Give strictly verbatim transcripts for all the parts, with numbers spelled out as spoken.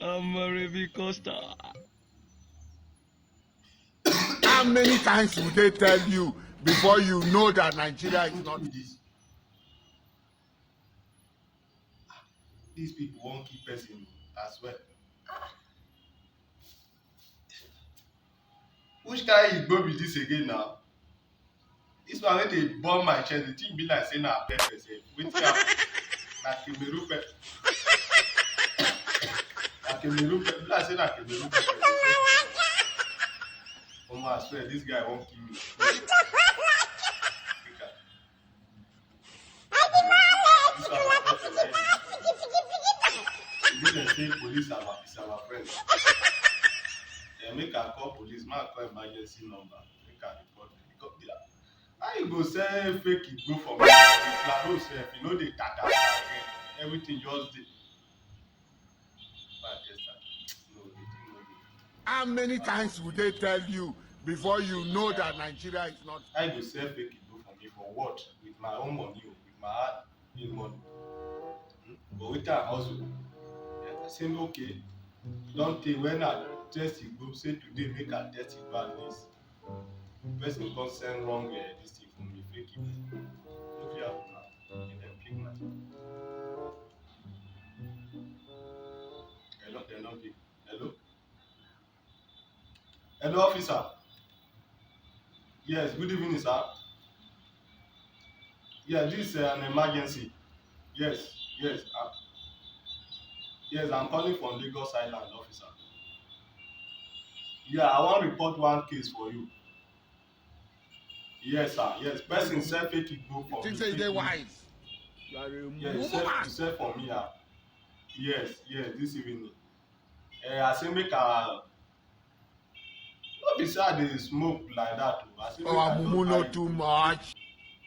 I'm a Remy Costa. How many times would they tell you before you know that Nigeria is not this? These people won't keep person as well. Which kind of Igbo be this again now? This one wey dey burn my chest, the thing be like say na pepper sef. Wetin happen? Na Cameroon pepper. Na Cameroon pepper. Be like say na Cameroon pepper. Omo, I swear, this guy wan kill me. Look at This one na pepper wey dey. If dem say police our is our friend, dem make I call police, make I call emergency number, make I report dem. Because how you go sell fake igbo for me? The claro sef, e no dey tata again. Everything just dey. Make I test am. No, the thing no dey. How many times would they tell you before you know that Nigeria is not? How you go sell fake igbo for me for what? With my own money o, with my hard earned money. Hmm? But wetin I hustle? Eh, I say okay. E don tey when I test igbo, say today make I test igbo at least. Person come send wrong, eh, this thing for me, fake igbo. No fit happen now. Make dem pick my. Hello, dem no pick. Hello? Hello, officer. Yes, good evening, sir. Yeah, this is uh, an emergency. Yes, yes. Uh, yes, I'm calling from Lagos Island, officer. Yeah, I wan report one case for you. Yes, sir. Yes, person sell fake igbo for me. Think say you dey wise. You are a Yes, mumu sell, man. Sell for me, ah. Yes, yes, this evening. Eh, I say make I no be say I dey smoke like that o. I say make Our I just mumu buy no it. Too much.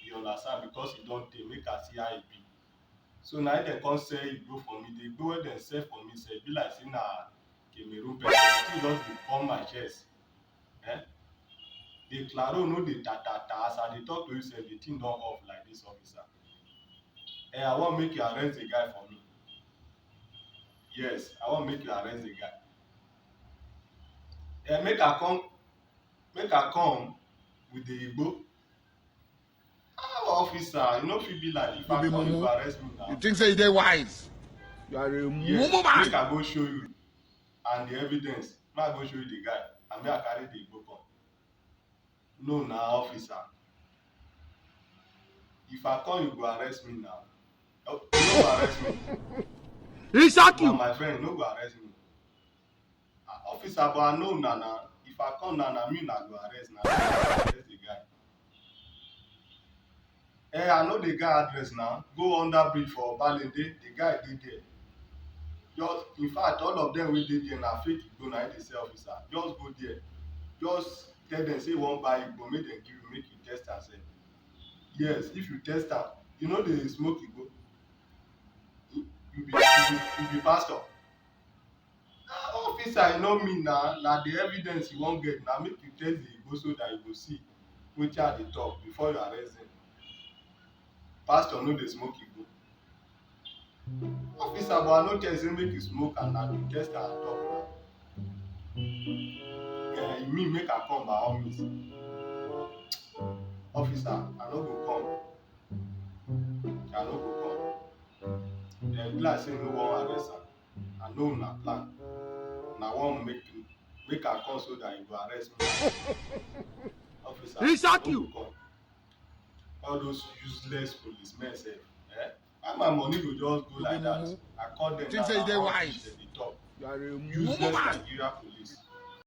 You understand? Because e don tey, make I see how e be. So na im dem come sell igbo for me. The igbo wey dem sell for me sef be like say na Cameroon pepper. The thing just dey burn my chest. Eh? The claro no dey ta ta ta. As I dey talk to you sef, the thing don off like this, officer. Eh, I wan make you arrest the guy for me. Yes, I wan make you arrest the guy. Eh, make I come, make I come with the igbo. Ah, officer, you no fit be like, if You I be come, you mumu. go arrest me now. You think say you dey wise? You are a Yes, mumu man. Make I go show you and the evidence. Make I go show you the guy. And me, I carry the igbo come. No, na officer. If I come, you go arrest me now. Oh, you no go arrest me. He shock Na you. My friend, you no go arrest me. Ah, officer, but I know na na. If I come na na me na go arrest na. Arrest the guy. Eh, I know the guy address now. Go under bridge for Balende. The guy dey there. Just in fact, all of them wey dey there na fake igbo na dey sell, officer. Just go there. Just tell them say you wan buy igbo, make dem give you, make you test am sef. Yes, if you test am, you no dey smoke igbo. You be, you be, you be pastor. Ah, officer, you know me na, na the evidence you wan get na, make you test the igbo so that you go see wetin I dey talk before you arrest them. Pastor no dey smoke igbo. Officer, but I no tell say make you smoke and na to test and talk na. Eh, you mean make I come by all means? Officer, I no go come. I no go come. Dem be like say no wan arrest am. I know una plan. Na wan make make I come so that you go arrest me. Officer, He shock I no you. Go come. All those useless policemen sef. Eh? How my money go just go like that? I call them. Think say you dey wise. Dem dey talk. You are a mumu Useless man. Nigeria police.